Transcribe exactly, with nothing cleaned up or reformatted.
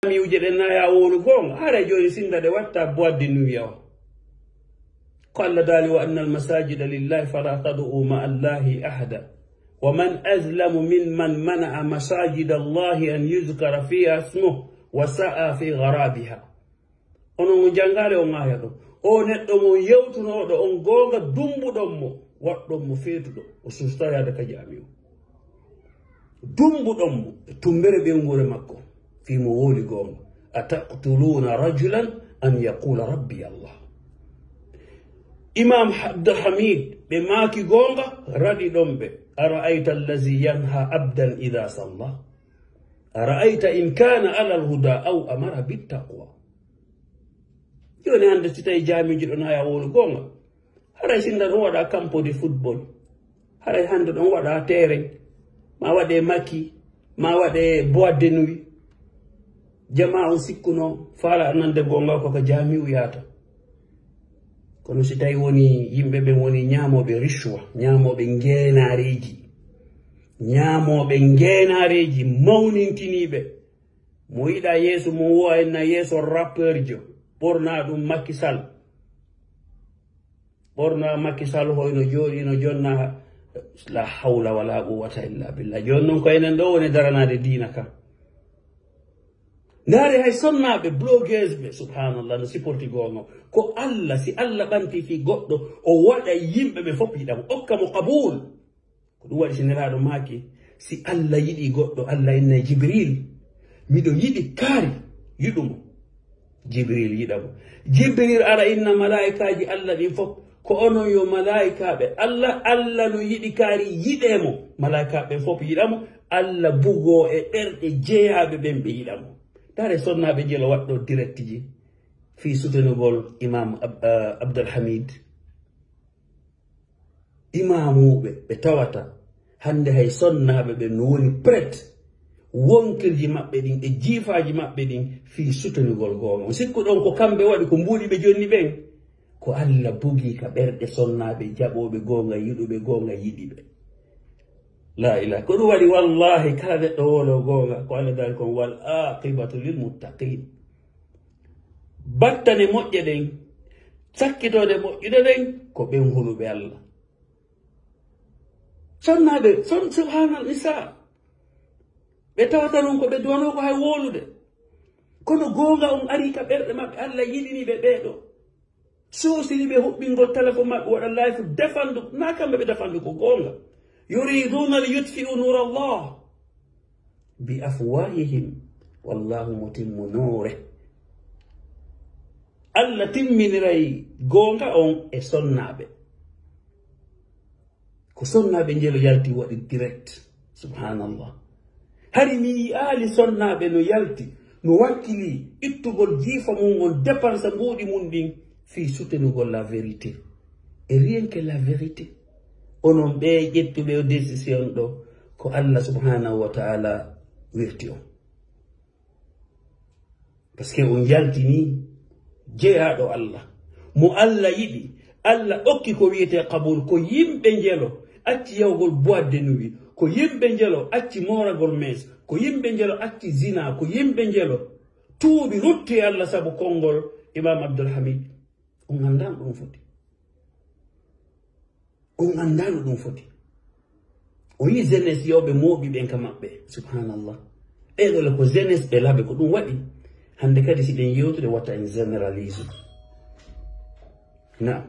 Jaami'uuje ɗen na ya wowlu goonga, haray jooni sinda ɗe watta boîte de nuit o. Ko Allah daali, "Wa annal masajida lillahi fala tad'u ma'a Allahi ahada. Wa man azlamu mimman mana'a masajida Allahi an yuzkara fiha ismuhu wa sa'a fi gharabiha." Onon on janngaali on aaya ɗon. O neɗɗo mo yewtunooɗo on goonga, dumbuɗon mo, waɗɗon mo feetuɗo, o sustaade ka jaami o. Dumbuɗon mo e tumbere ɓeynguure makko, fii mo wowli goonga. "Ataqtuluna rajulan an yaqula rabbi Allah." Imam Abdul Hamid, ɓe maaki goonga, raɗi ɗon ɓe. "Ara'ayta allazi yanha abdan idha salla? Ara'ayta in kana ala alhuda aw amara bittaqwa?" Jooni hannde, si tawi jaamiiji ɗon haya wowlu goonga, haray sinda ɗon waɗa campo de football, haray hannde ɗon waɗa terrain, ma waɗe maki, ma waɗe boîte de nuit. Jamaa on sikkuno faala nande goonga ko ka jaami'u yaata. Kono si tawi woni yimɓe ɓen woni ñaamooɓe rishwa, ñaamooɓe ngeenaareeji, ñaamooɓe ngeenaareeji mawnintiniiɓe, mo yiɗa yeeso mum wo en na yeeso rappeur jo, ɓorna ɗum Macky Sall. Ɓorna Macky Sall hoyno jooɗi no jonna ha-, la hawla wala quwwata illa billah. Jooni non ko enen ɗo woni daranaade diina ka. Ndaare hay sonnaaɓe, blogueuse ɓe, subhanallah, no supporti goonga. Ko Allah, si Allah ɓanti fii goɗɗo, o waɗa yimɓe ɓe fof yiɗa mo, okka mo qabul. Ko ɗum waɗi si Nelaaɗo maaki, si Allah yiɗi goɗɗo, Allah inna Jibril, "Miɗo yiɗi kaari, yiɗu mo." Jibril yiɗa mo. Jibril ara inna malaa'ikaaji Allah ɗin fof, "Ko onon yo malaa'ikaaɓe Allah, Allah no yiɗi kaari, yiɗee mo." Malaa'ikaaɓe ɓen fof yiɗa mo. Allah bugoo e ɓerɗe jeyaaɓe ɓen, ɓe yiɗa mo. Ndaare sonnaaɓe jelo waɗɗo direct ji fii sutenugol Imam Ab-, eh, Abdul Hamid. Imaamuuɓe ɓe tawata hannde hay sonnaaɓe ɓen no woni prête wonkilji maɓɓe ɗin e jiifaaji maɓɓe ɗin fii sutenugol goonga. On sikkuɗon ko kamɓe waɗi ko mbuuɗi ɓe jonni ɓen? Ko Allah bugii ka ɓerɗe sonnaaɓe jaɓooɓe goonga, yiɗuɓe goonga, yiɗi ɓe. Laa ilaaha. Ko ɗum waɗi, wallaahi, kala neɗɗo wowlo goonga, ko Allah daali kon, "Wal aaqibatu lil muttaqiin." Battane moƴƴe ɗen, sakkitoode moƴƴude ɗen, ko ɓen huluɓe Allah. Sonnaaɓe, son-, subhaanal nisaa. Ɓe tawata non ko ɓe duwanoo ko hay wowlude. Kono goonga on arii ka ɓerɗe maɓɓe, Allah yiɗini ɓe ɓee ɗoo. Suusini ɓe huɓɓingol telefon maɓɓe, waɗa live, defandu, naa kamɓe ɓe defandu, ko goonga. "Yuriduuna li yutfi'u nuura Allah bi afwaahihim, wallahu mutimmu nuurih." Allah timminiray goonga on e sonnaaɓe. Ko sonnaaɓe njelo yalti waɗi direct. Subhanallah. Hari mi yi'aali sonnaaɓe no yalti, no wakkili ittugol jiifa mum on, dépense mbuuɗi mum ɗin fii soutenugol la vérité. Et rien que la vérité. Onon ɓe ƴettuɓe o décision ɗo, ko Allah subhanahu wa ta'ala wirti on. Parce que on yaltinii jeyaaɗo Allah, mo Allah yiɗi, Allah okki ko wiyetee qabul, ko yimɓe njelo acci yahugol boîte de nuit, ko yimɓe njelo acci mooragol mees, ko yimɓe njelo acci zina, ko yimɓe njelo tuubi, rutti e Allah sabu konngol Imam Abdul Hamid. On anndaa no ɗum foti. On anndaa no ɗum foti. O yi'i jeunesse yawɓe mooɓi ɓen ka maɓɓe. Subhanallah. Ɓee ɗoo le ko jeunesse ɓe laɓe, ko ɗum waɗi. Hannde kadi si ɗen yewtude wata en généralise. Naam.